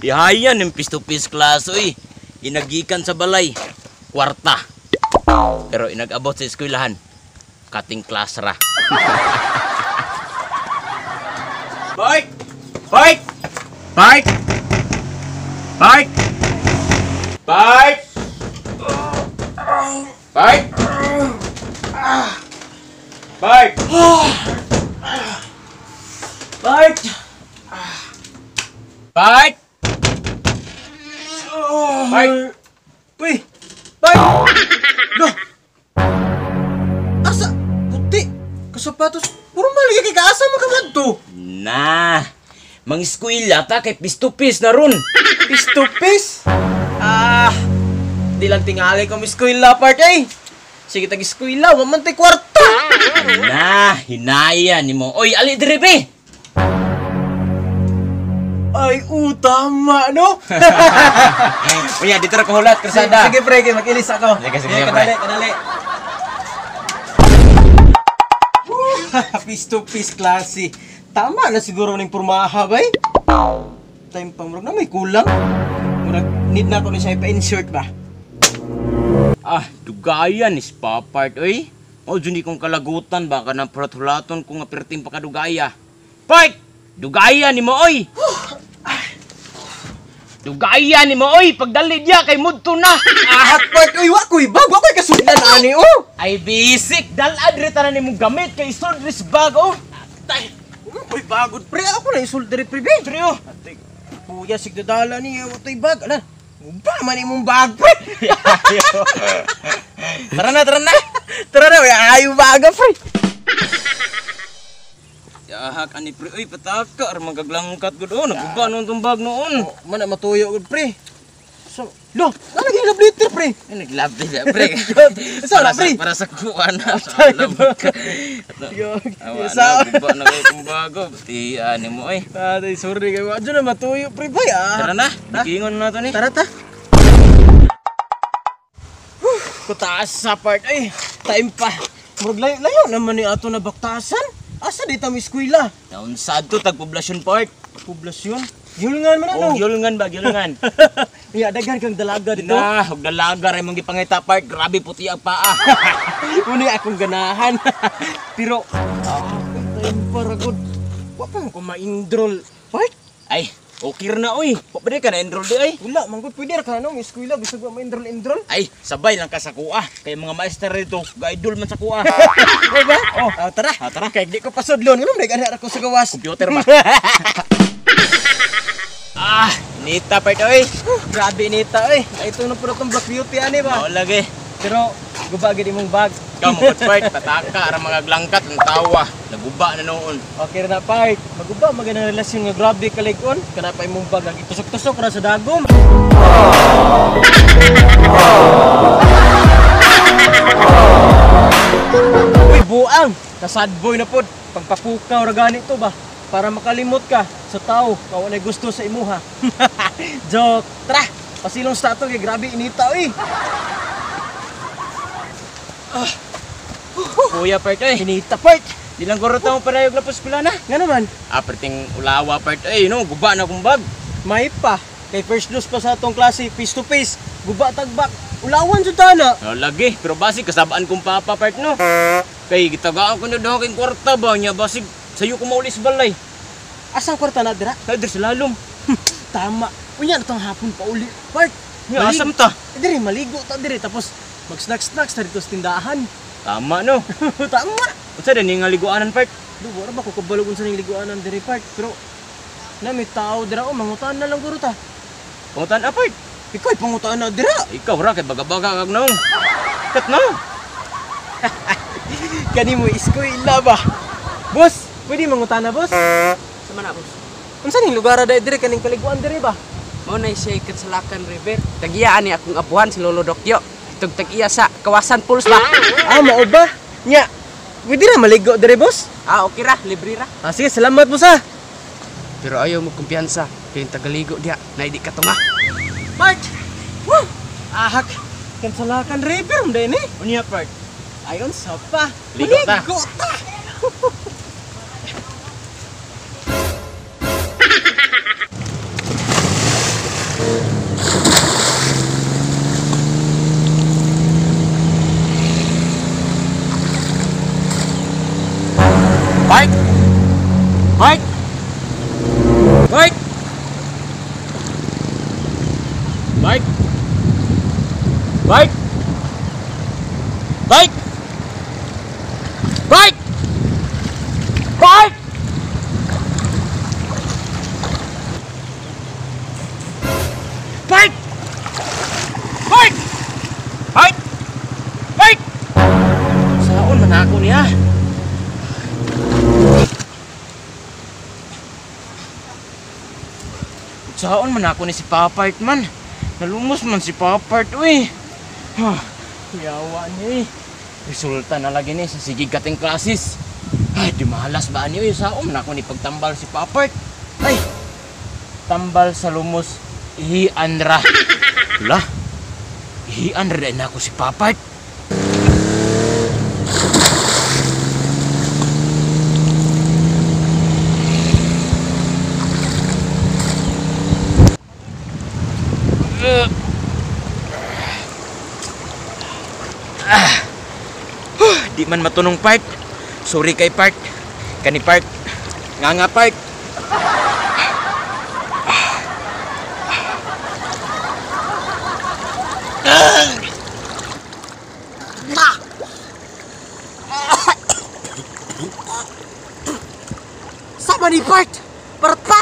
Ihayan yung piece-to-piece class, oy. Inagikan sa balay, kwarta. Pero inag-abot sa eskwelahan, cutting class ra. Bike! Bike! Bike! Bike! Bike! Bike! Bike! Bike! Bike! Bike! Uy! Bike! Lo! Asa? Puti! Kasapatos! Puro mali kay kaasa mo ka to. Na! Mangiskwela ta kay piece-to-piece na ron. Piece to piece? Ah! Di lang tingali ko miskwela part eh. Sige tag eskwela, wa man tay kwarta. Na, hinaya nimo. Oy, ali diri be. Ay, tama no. Unya dito ra kahulat krasada. Sige pre, kay mag-ilis ako. Sige, sige, pre. Kadali, kadali. Piece to piece klase. Tama na siguro ning pormaha bay. Time pa murag na may kulang. Murag need na ako ni siya ipa-insert ba. Ah, dugayan is papart oy. O jud kong kalagutan ba kanang pratulaton ko nga perting pakadugaya. Part! Dugaya nimo oy. Dugaya nimo oy, pagdali diya kay mudto na. Ahak part oy, wa koy bag, wa koy kasudlan ani oh. Ay basic, dalad ri tanan nimong gamit kay isod ris bag oh. Tay. Uy, bagod pre, ako na isul diri pre. Be. Pre oh. Atay, kuya sigdadala ni wa tay bag. Ala, guba man imong bag pre. Tara na, tara na. Tara na, ayo baga pre. Yahak ani pre oy, pataka ar magaglangkat gud oh, naguba noon tong bag noon. Oh, man na matuyo gud pre. So, lo, nalagi love letter pre. Ay, nag-love letter pre. Sa na pre. Para sa kuan na. Awa Sa na, guba na kayo kung bago. Ti ani mo oy. Atay, sorry kay wa na matuyo pre bay ah. Tara na, bikingon na to ni. Tara ta. Kutaas sa part ay, time pa. Murag layo, layo naman ni ato na baktasan. Asa di ta mi eskwela? Naon sad to tag poblasyon part. Poblasyon. Yulngan man ano. Oh, yulngan ba, yulngan. Iya, daghan kang dalaga dito. Na, og dalaga ra imong gipangita part. Grabe puti ang paa. Muna akong ganahan. Pero time pa ra gud. Wa pa man ko ma-enroll. Part? Ay, okay ra na oy. Wa pa di ka na enroll di ay. Wala man gud pwede ra ka no, eskwela bisag wa ma-enroll enroll. Ay, sabay lang ka sa kuha. Kay mga maestra dito, ga-idol man sa kuha. Di ba? Oh, tara. Ah, tara. Kay di ko pasudlon, ngano man ana ra ko sa gawas. Computer ba? Ah, nita part oy. Grabe nita oy. Ay, ito na puro tong Black Beauty ani ba. Mao lagi. Pero guba gid imong bag. Ikaw mo good part, pataka ra mga glangkat ang tawa. Naguba na noon. Okay ra na part. Maguba magandang relasyon nga grabe kalig-on. Kana pa imong bag lagi tusok-tusok ra sa dagom. Uy, buang. Ka sad boy na pod. Pagpapukaw ra gani to ba? Para makalimot ka sa tao nga walay gusto sa imuha. Joke. Tara, pasilong sa ato kay grabe inita oy. Kuya part oy. Inita part. Di lang guro ta mo parayog lapos pula na. Nga naman, Ah, perting ulawa part oy, no, guba na akong bag. may pa. Kay first dose pa sa atong klase, face to face. Guba tagbak. Ulawan jud ta na. No, lagi, pero basig kasabaan kong papa part no. Kay gitagaan ko na daw king kwarta ba niya basig sayo ko mauli sa balay. Asang kwarta na dira? Kay diri sa lalom. Tama. Unya na tong hapon pa uli. Part. Nya asam ta. Diri maligo ta diri tapos mag-snack-snacks ta dito sa tindahan. Tama no. Tama. Unsa din nga liguanan part? Do wala ba ko kabalo unsa ning liguanan diri part. Pero na may tao dira o mangutan na lang guro ta. Pangutan a part. Ikaw pangutan na dira. Ikaw ra kay bagabaga kag naong. Kat no. Kani mo eskwela ba? Boss, pwede mangutan na boss? Sama na, boss. Unsa ning lugar ra diri kaning kaliguan diri ba? Mao na siya Kansalakan River. Tagiya ani akong abuhan si Lolo Dokyo. Itog tag-iya sa Kawasan Pools ba? Ah, mao ba? Nya, pwede ra maligo diri boss? Ah, okay ra, libre ra. Ah, sige, salamat boss ah. Pero ayaw mo kumpiyansa kay tagaligo diha na idi ka tunga. Part! Woo! Ahak! Kansalakan River mo din eh. Unya part. Ayon sa pa. Ligo ta. Maligo ta. Part! Part! Part! Part! Part! Part! Part! Part! Part! Part! Part! Saon man ako niya? Saon man ako ni si Papart man. Nalumos man si Papart, uy. Huh, kuyawa niya eh. Resulta na lagi ni sa sige kating klasis. Ay, di mahalas ba niyo eh. Saon man ako ni pagtambal si Papart. Ay, tambal sa lumos, ihian ra. Wala, ihian ra na ako si Papart. Di man matunong part. Sorry kay part. Kani part. Nga nga part. Sama ni part! Part!